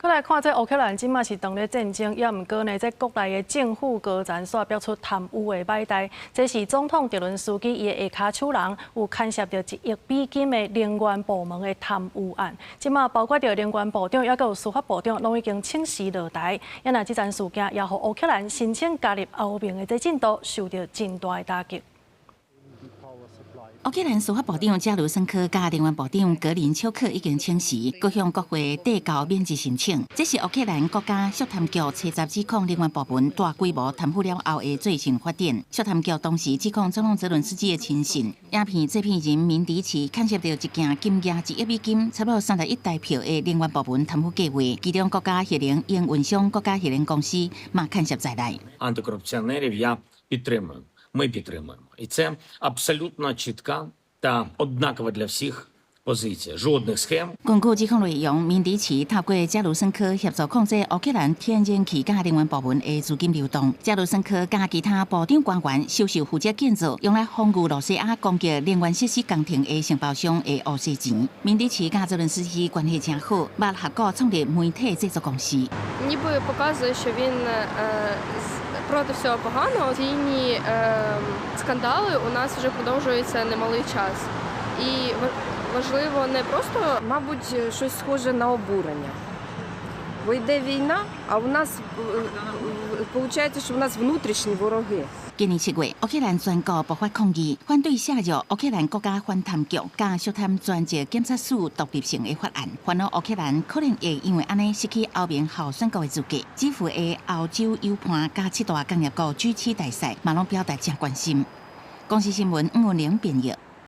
閣來看這烏克蘭這馬是當咧戰爭，也毋過呢，這國內的政府高層煞爆出貪污的歹代。這是總統澤倫斯基伊的下跤手人有牽涉著1億美金的能源部門的貪污案。這馬包括著能源部長，抑閣有司法部長，攏已經請辭落台。也若這樁事件，也予烏克蘭申請加入歐盟的這進度受著真大的打擊。烏克蘭司法部長加盧森科佮能源部長格林丘克已經請辭，閣向國會遞交免職申請。這是烏克蘭國家肅貪局查查指控能源部門大規模貪腐了後的最新發展。肅貪局當時指控總統澤倫斯基的親信、影片製片人明迪奇牽涉著一件金額1億美金、差不多31台票的能源部門貪腐計劃，其中國家核能營運商國家核能公司嘛牽涉在內。 Антикорупціонерів я підтримую. Ми підтримуємо. І це абсолютно чітка та однакова для всіх позиція. Жодних схем. 根據指控內容，明迪奇透過加盧森科協助控制烏克蘭天然氣佮能源部門的資金流動。加盧森科佮其他部長官員收受負責建造用來防禦羅西亞攻擊能源設施工程的承包商的烏色錢。明迪奇佮澤倫斯基關係誠好，捌合股創立媒體製作公司。 Ніби показує, що він проти всього поганого. Ці скандали у нас вже продовжуються немалий час. І важливо не просто Мабуть, щось схоже на обурення. Бо йде війна, а у нас виходить, що у нас внутрішні вороги. 今年7月，烏克蘭全國爆發抗議，反對削弱烏克蘭國家反貪局佮肅貪專責檢察署獨立性的法案，煩惱烏克蘭可能會因為按呢失去歐盟候選國的資格。基輔的歐洲友伴佮七大工業國 G7 大使嘛攏表達誠關心。公視新聞吳文玲編譯。